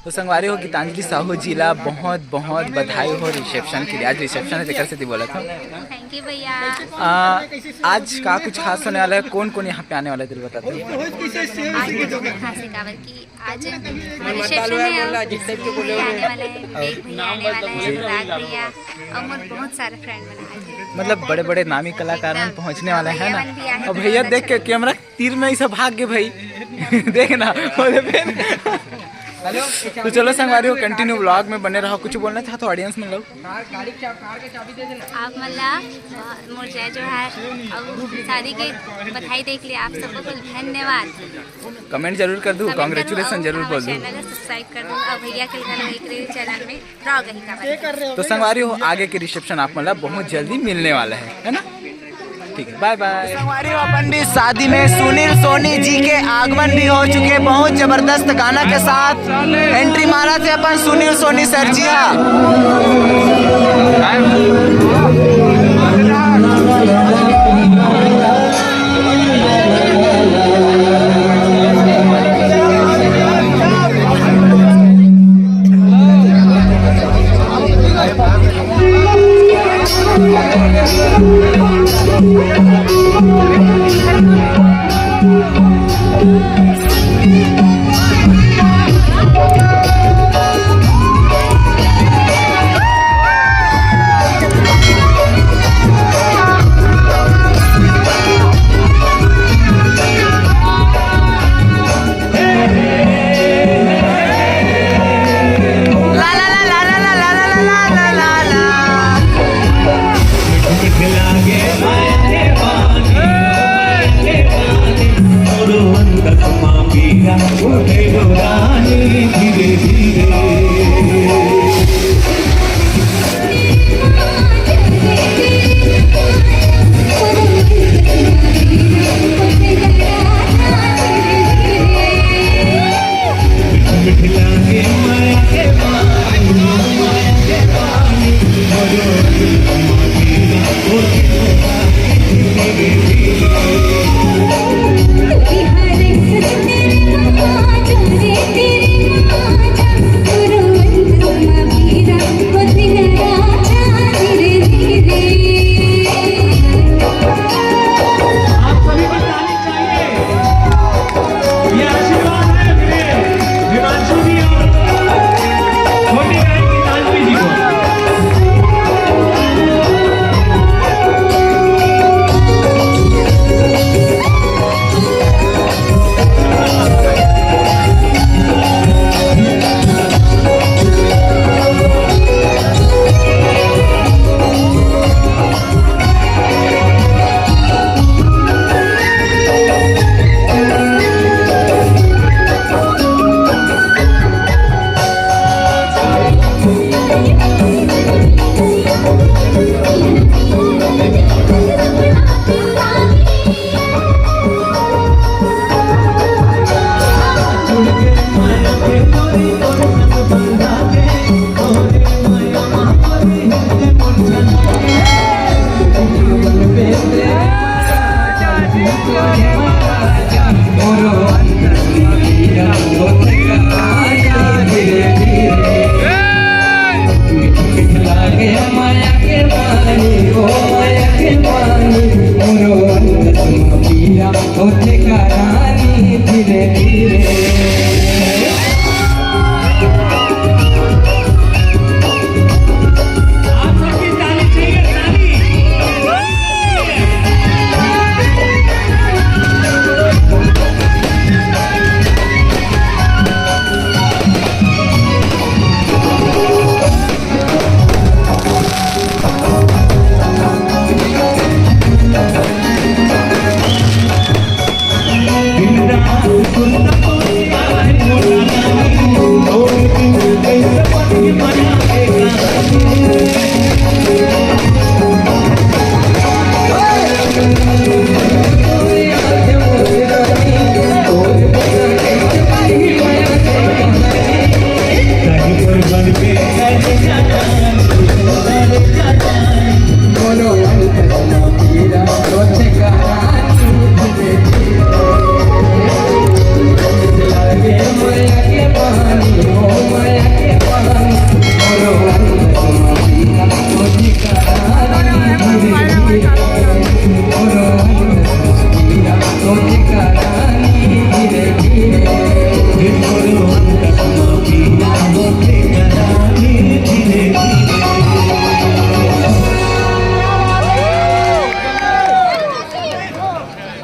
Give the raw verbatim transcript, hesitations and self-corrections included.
तो संगवारी हो, गीतांजलि साहू जी ला बहुत बहुत बधाई हो रिसेप्शन के लिए। आज रिसेप्शन है, तेकर सेती बोलत हूँ। थैंक यू भैया। आ, आज का कुछ खास होने वाला है? कौन कौन यहाँ पे आने वाला है, दिल बता दो। आज कुछ खास है काबर कि आज रिसेप्शन है और भैया आने वाला है, विवेक भैया आने वाला है, अनुराग भैया और मोर बहुत सारे फ्रेंड बना आज। मतलब बड़े बड़े नामी कलाकार मन पहुँचने वाला है ना। भैया मन भी आए और भैया देख के कैमरा तीर में ऐसा भाग गए भाई। देखना, बोले फिर। तो चलो संगवारी हो, कंटिन्यू व्लॉग में बने रहो। कुछ बोलना चाहते हो ऑडियंस मन लोग? आप मन ला मोर जय जोहार और शादी के बधाई देख ले आप सबको कुल धन्यवाद। कमेंट जरूर कर दू, कॉन्ग्रेचुलेशन जरूर बोल दू। चैनल सब्सक्राइब कर दू और भैया के घर एक चैनल में रहो गई का तो संगवारी हो, आगे के रिसेप्शन आप मन ला बहुत जल्दी मिलने वाला है, है ना? ठीक है, बाय बाय। संगवारी हो, अपन भी शादी में सुनील सोनी जी के आगमन भी हो चुके, बहुत जबरदस्त गाना के साथ एंट्री मारा थे अपन सुनील सोनी सर जी हा।